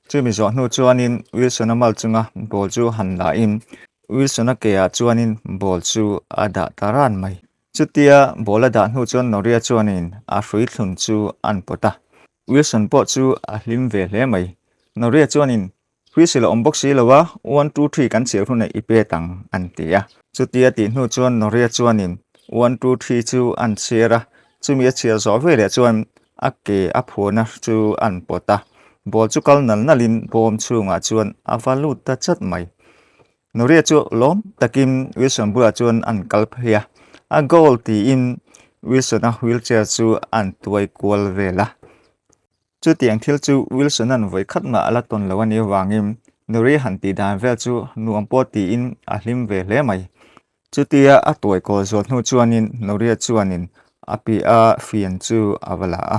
Chumi zawh hnu chuanin Wilson-a mal chunga ball chu han lahin Wilson-a keah chuanin ball chu a dah ta ran mai. Chutia ball a dah hnu chuan Noria chuanin a hrui thlun chu an pawt a. Wilson pawh chu a hlim ve hle mai. Noria chuanin Whistle a awm bawk si lo a, one two three kan chhiar hunah i pet ang, an ti a. Chutia tih hnu chuan Noria chuanin one two three chu an chhiar a, chumi a chhiar zawh veleh chuan a ke a phuahna chu an pawt a, ball chu kal nal nalin bawm chhungah chuan a va lut ta chat mai. Noria chu lawm takin Wilson bulah chuan an kal phei a, a goal tiin Wilson-a wheelchair chu an tuai kual vel a. Chutiang thil chu Wilson-a'n vawi khat mah a la tawn lo a nih avangin Nuri han tih dan vel chu nuam pawh tiin a hlim ve hle mai. Chutia a tuai kawl zual hnu chuanin Nuria chuanin a piah a fian chu a va la a.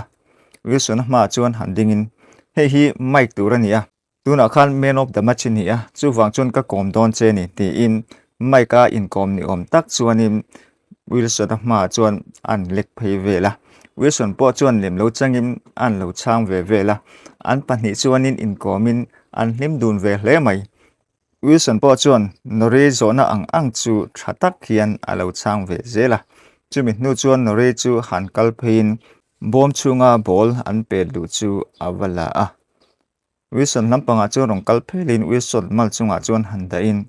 Wilson-a hmaah chuan han dingin, Hei hi mic tur a ni a, Tunah khan man of the match i ni a, chuvang chuan ka kawm dawn che ni tiin mic a inkawm ni awm tak chuanin Wilson-a hmaah chuan an lek phei vel a. Wilson pawh chuan lem lo changin an lo chhang ve vel a, an pahnih chuanin inkawmin an hlim dun ve hle mai. Wilson pawh chuan Norrie zawhna ang ang chu tha tak hian a lo chhang ve zel a. Chumi hnu chuan Norrie chu han kal pheiin bawm chhunga ball an pet luh chu a va la a. Wilson lampangah chuan rawn kal phelin Wilson mal chungah chuan han dahin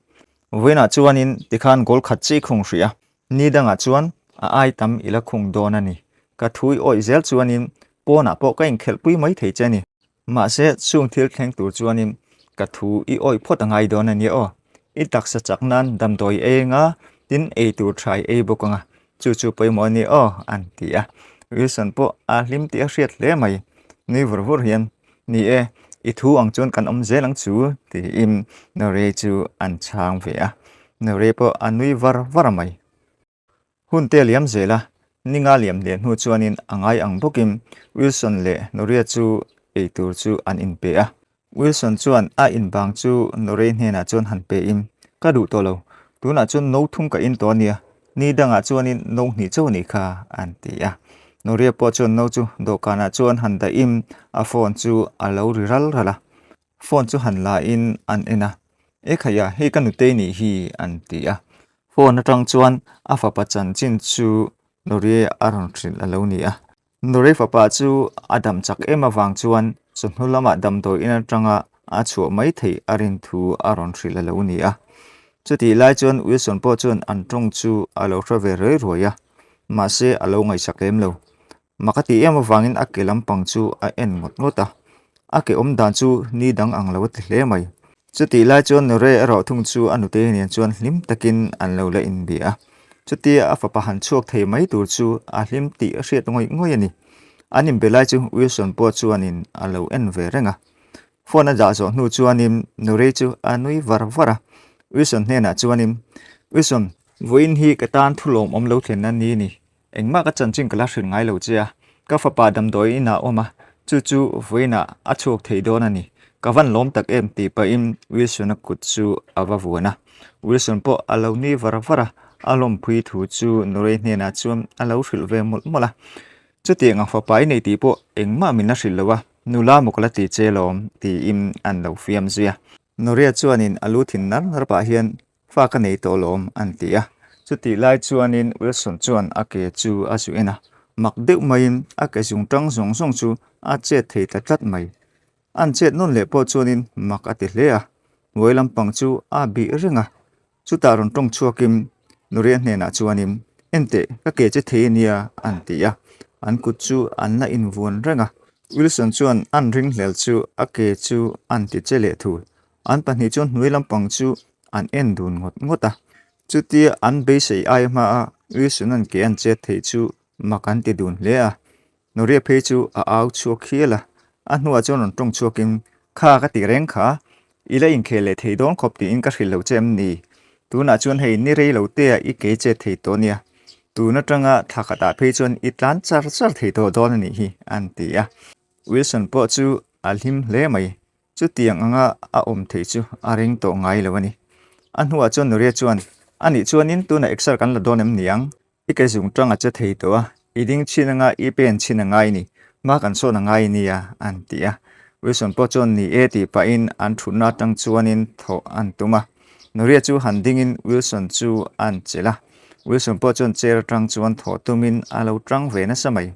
vawiinah chuanin tikhan goal khat chi khung hrih a, ni dangah chuan a ai tam i la khung dawn a ni. Ka thu i awih zel chuanin pawnah pawh ka inkhelhpui mai thei che a ni. Mahse chung thil thleng tur chuanin ka thu i awih phawt a ngai dawn a nia aw. I taksa chak nan damdawi ei anga tin ei tur tha i ei bawk anga chu chu pawimawh a ni aw an ti a. Wilson pawh a hlim tih a hriat hle mai. Nui vur vur hian Ni e, I thu ang chuan kan awm zel ang chu, tiin Norei chu an chhang ve a. Norei pawh a nui var var mai. Hun te a liam zel a, ninga liam leh hnu chuanin a ngai ang bawkin Wilson leh Noria chu eitur chu an inpe a. Wilson chuan a inbang chu Norei hnenah chuan han pein, Ka duh tawh lo, tunah chuan no thum ka in tawh a nia, ni dangah chuanin no hnih chauh a nih kha, an ti a. Noria pawh chuan no chu dawhkanah chuan han dahin a phone chu a lo ri ral ral a. Phone chu han la in an en a, E khaia, hei ka nutei nih hi an ti a. Phone atang chuan a fapa chanchin chu Norie a rawn hrilh a lo ni a. Norie fapa chu a dam chak em avang chuan chawhnu lamah damdawi in atanga a chhuah mai theih a rin thu a rawn hrilh a lo ni a. Chutih lai chuan Wilson pawh chuan an tawng chu a lo hre ve ruai ruai a, mahse a lo ngaihsak lem lo. Mak a tih em avangin a ke lampang chu a en ngawt ngawt a, a ke awm dan chu ni dang ang lo a ti hle mai. Chutih lai chuan Nure erawh thung chu a nute nen chuan hlim takin an lo la inbia a, chutia a fapa han chhuak thei mai tur chu a hlim tih a hriat ngawih ngawih a ni. An inbe lai chu Wilson pawh chuanin a lo en ve reng a. Phone a dah zawh hnu chuanin Nure chu a nui var var a, Wilson hnenah chuanin, Wilson, vawiin hi ka tan thu lawmawm lo thlen a ni ni, Engmah ka chanchin ka la hrilh ngai lo che a, ka fapa damdawi inah awm a, chu chu vawiinah a chhuak thei dawn a ni. Ka van lawm tak em tih pahin Wilson-a kut chu a va vuan a. Wilson pawh a lo nui var var a, a lawmpui thu chu Norei hnenah chuan a lo hrilh ve mawlh mawlh a. Chutiang ang fapa i nei tih pawh engmah min la hrilh lo a, nula maw ka la ti che lawm tiin an lo fiam zui a. Noria chuanin a lu thin nar nar pah hian Fa ka nei tawh lawm, an ti a. Chutih lai chuanin Wilson chuan a ke chu a zu en a, mak deuh maiin a ke zung tang zawng zawng chu a chet thei ta tlat mai. An chet nawn leh pawh chuanin mak a ti hle a, hnuai lampang chu a bih reng a. Chutah rawn tawng chhuakin Nuria hnenah chuanin, Enteh, ka ke che thei a nia, an ti a. An kut chu an la invuan reng a. Wilson chuan an ringhlel chu a ke chu an ti che leh thul. An pahnih chuan hnuai lampang chu an en dun ngawt ngawt a, chutia an beisei ai hmaa Wilson-a'n ke an chet theih chu mak an ti dun hle a. Noria phei chu a au chhuak hial a, a hnuah chuan rawn tawng chhuakin, Kha ka ti reng kha, i la inkhel leh thei dawn khawp tiin ka hrilh lo che em ni? Tunah chuan hei ni rei lo tea i ke chet thei tawh nia, tun atanga thla khatah phei chuan i tlan char char thei tawh dawn a nih hi, an ti a. Wilson pawh chu a hlim hle mai. Chutiang anga a awm theih chu a ring tawh ngai lo a ni. A hnuah chuan Nuria chuan, A nih chuanin tunah exer kan la dawn em niang? I ke zung tang a che thei tawh a, i ding chhin anga i pen chhin a ngai ni, hma kan sawn a ngai nia, an ti a. Wilson pawh chuan ni e tih pahin an thutna atang chuanin thawh an tum a. Nuria chu han dingin Wilson chu an chelh a. Wilson pawh chuan chair atang chuan thawh tumin a lo tang ve nasa mai.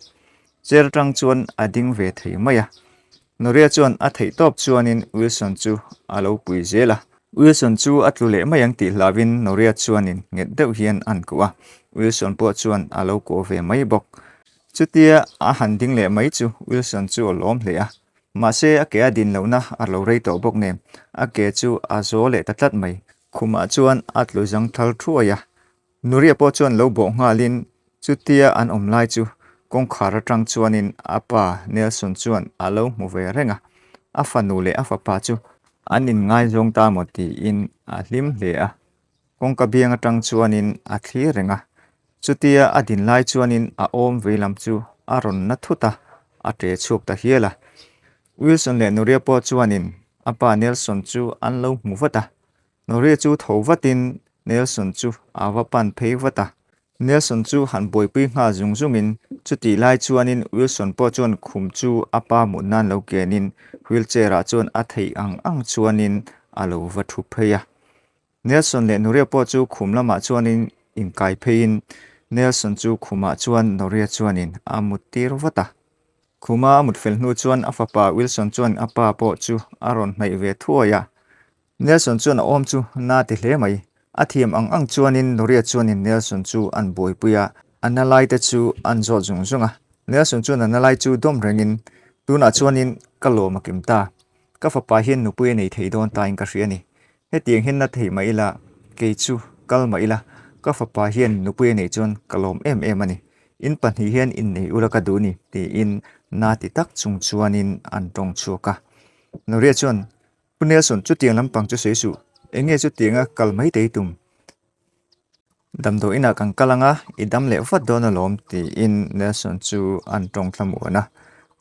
Chair atang chuan a ding ve thei mai a. Noria chuan a theih tawp chuanin Wilson chu a lo pui zel a. Wilson chu a tlu leh mai ang tih hlauhin Noria chuanin nghet deuh hian an kuh a, Wilson pawh chuan a lo kuah ve mai bawk. Chutia a han ding leh mai chu Wilson chu a lawm hle a, mahse a ke a din lohna a lo rei tawh bawk nen a ke chu a zaw leh ta tlat mai. Khumah chuan a tlu zang thal thuai a, Nuria pawh chuan lo bawh nghalin chutia an awm lai chu kawngkhar atang chuanin a pa Nelson chuan a lo hmu ve reng a, a fanu leh a fapa chu an inngaizawng ta maw tiin a hlim hle a, kawngka biang atang chuanin a thlir reng a, chutia a din lai chuanin a awm vei lam chu a rawn na thut a, a ṭe chhuak ta hial a. Wilson leh Nuria pawh chuanin a pa Nelson chu an lo hmu vat a, Noria chu tho vatin Nelson chu a va pan phei vat a. Nelson chu han buaipui nghal zung zungin chutih lai chuanin Wilson pawh chuan khum chu a pa mut nan lo kenin wheelchair ah chuan a theih ang ang chuanin a lo va thu phei a. Nelson leh Noria pawh chu khum lamah chuanin inkai pheiin Nelson chu khumah chuan Noria chuanin a mut tir vat a. Khuma a mut fel hnu chuan a fapa Wilson chuan a pa pawh chu a rawn hnaih ve thuai a. Nelson chuan a awm chu na ti hle mai. A thiam ang ang chuanin Noria chuanin Nelson chu an buaipui a, a na lai te chu an zawt zung zung a. Nelson chuan a na lai chu dawm rengin, Tunah chuanin ka lawm a kim ta. Ka fapa hian nupui a nei thei dawn tain ka hria a ni. Hetiang hian na thei mah ila, kei chu kal mah ila, ka fapa hian nupui a neih chuan ka lawm em em a ni. In pahnih hian innei ula ka duh ni, tiin na ti tak chung chuanin an tawng chhuak a. Noria chuan, Pu Nelson, chutiang lampang chu sawi suh. Eng nge chutianga kal mai te i tum? Damdawi inah kan kal anga i dam leh vat dawn alawm, tiin Nelson chu an tawng thlamuan a.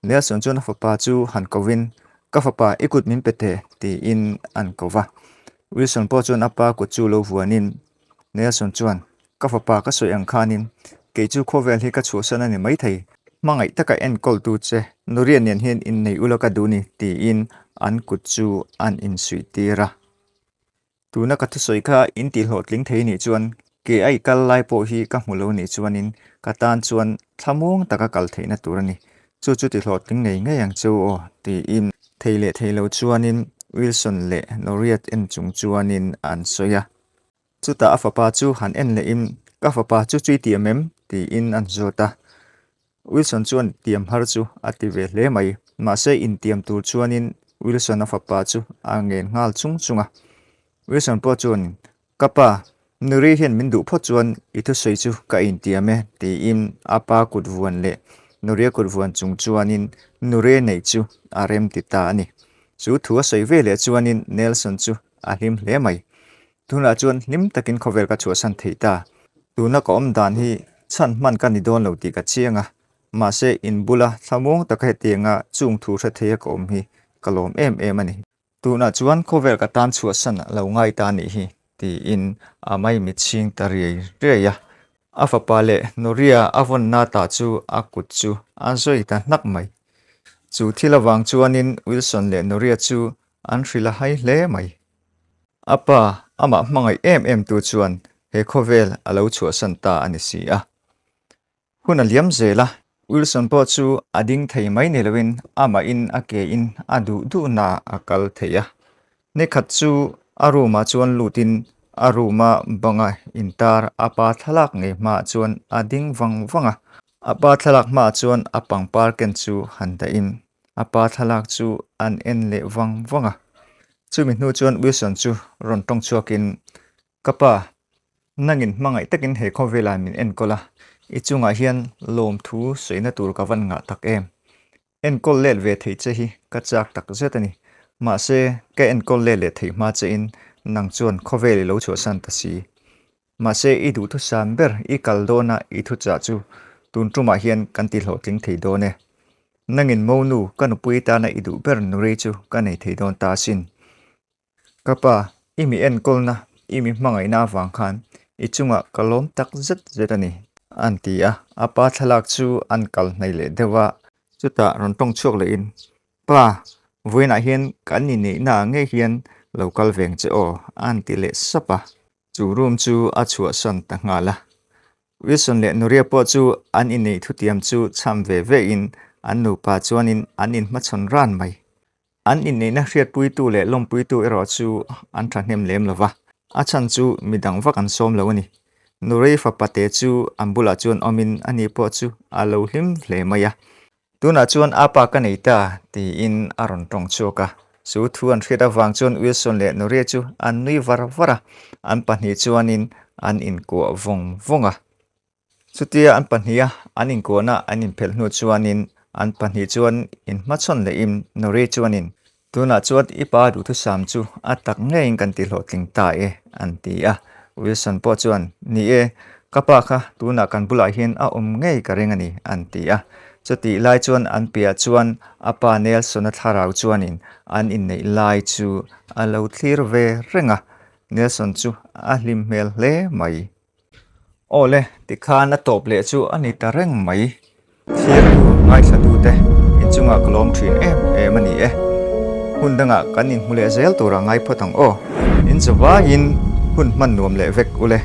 Nelson chuan a fapa chu han kovin, Ka fapa, i kut min pe teh, tiin an ko va. Wilson pawh chuan a pa kut chu lo vuanin, Nelson chuan, Ka fapa ka sawi ang khanin kei chu khawvel hi ka chhuahsan a ni maithei. Hmangaih taka enkawltu che Nuria nen hian innei ula ka duh ni, tiin an kut chu an insuih tir a. Tuna ka thusawi kha in tih hlawhtling thei nih chuan ke a i kal lai pawh hi ka hmu lo nih chuanin ka tan chuan thlamuang taka kal theihna tur a ni. Chu chu ti hlawhtling ngei ngei ang cheu aw, tiin thei leh thei lo chuanin Wilson leh Noriat en chung chuanin an sawi a. Chutah a fapa chu han en lehin, Ka fapa chu chu i tiam em? tiin an zawt a. Wilson chuan tiam har chu a ti ve hle mai. Mahse intiam tur chuanin Wilson a fapa chu a ngen nghal chung chung a. Wilson pawh chuan, Ka pa, Nuri hian min duh phawt chuan i thusawi chu ka intiam e, tiin a pa kut vuan leh Nuria kut vuan chung chuanin Nuri neih chu a rem ti ta a ni. Chu thu a sawi ve leh chuanin Nelson chu a hlim hle mai. Tunah chuan hlim takin khawvel ka chhuahsan thei ta. Tuna ka awm dan hi chhan hman ka ni dawn lo tih ka chiang a, mahse in bula thlamuang taka hetianga chung thu hre theia ka awm hi ka lawm em em a ni. Tunah chuan khawvel ka tan chhuahsan a lo ngai ta nih hi, tiin a maimit chhing ta riai riai a. A fapa leh Noria a vawnna tah chu a kut chu a zawi ta hnak mai. Chu thil avang chuanin Wilson leh Noria chu an hrilh a hai hle mai. A pa, amah hmangaih em em tu chuan he khawvel a lo chhuahsan ta a ni si a. Hun a liam zel a, Wilson pawh chu a ding thei mai ni loin amahin a ke in a duh duhna a kal thei a. Nikhat chu a room ah chuan lutin a room a banga intar a pa thlalak ngei hmaah chuan a ding vang vang a. A pa thlalak hmaah chuan a pangpar ken chu han dahin A pa thlalak chu an en leh vang vang a. Chumi hnu chuan Wilson chu rawn tawng chhuakin, Ka pa, nangin hmangaih takin he khawvelah min enkawl a, i chungah hian lawmthu sawina tur ka van ngah tak em? Enkawl let ve thei che hi ka chak tak zet a ni. Mahse, ka enkawl let leh theih hma chein nang chuan khawvel i lo chhuahsan ta si. Mahse, i duhthusam ber i kal dawna i thuchah chu tun tumah hian kan ti hlawhtling thei dawn e. Nangin monu ka nupui tana i duh ber nurei chu ka nei thei dawn ta asin. Ka pa, i mi enkawlna, i mi hmangaihna avang khan i chungah ka lawm tak zet zet a ni, an ti a. A pa thlalak chu an kal hnaih leh deuh a. Chutah rawn tawng chhuak lehin, Pa, vawiinah hian kan inneihna ah ngei hian lo kal veng che aw, an ti leh sap a. Chu room chu a chhuahsan ta nghal a. Wilson leh Nuria pawh chu an inneih thutiam chu chham ve ve in an nupa chuanin an inhmachhawn ran mai. An inneihna hriatpuitu leh lawmpuitu erawh chu an thahnem lem lo va, a chhan chu midang vak an sawm lo a ni. Nurei fapate chu an bulah chuan awmin ani pawh chu a lo hlim hle mai a. Tunah chuan a pa ka nei ta, tiin a rawn tawng chhuak a. Chu thu an hriat avang chuan Wilson leh Noria chu an nui var var a, an pahnih chuanin an inkuah vawng vawng a. Chutia an pahniha an inkuahna an inphelh hnu chuanin an pahnih chuan inhmachhawn lehin Noria chuanin, Tunah chuan i pa duhthusam chu a tak ngeiin kan ti hlawhtling ta e, an ti a. Wilson pawh chuan, Ni e, ka pa kha tunah kan bulah hian a awm ngei ka ring a ni, an ti a. Chutih lai chuan an piah chuan a pa Nelson-a thlarau chuanin an inneih lai chu a lo thlir ve reng a. Nelson chu a hlim hmel hle mai. Aw le, tikhan a tawp leh chu a ni ta reng mai. Thlir tur ngaithlatute inchungah ka lawm thin em em a ni e. Hun dangah kan inhmu leh zel tura ngai phawt ang aw. In zavaiin hun hman nuam leh vek ule.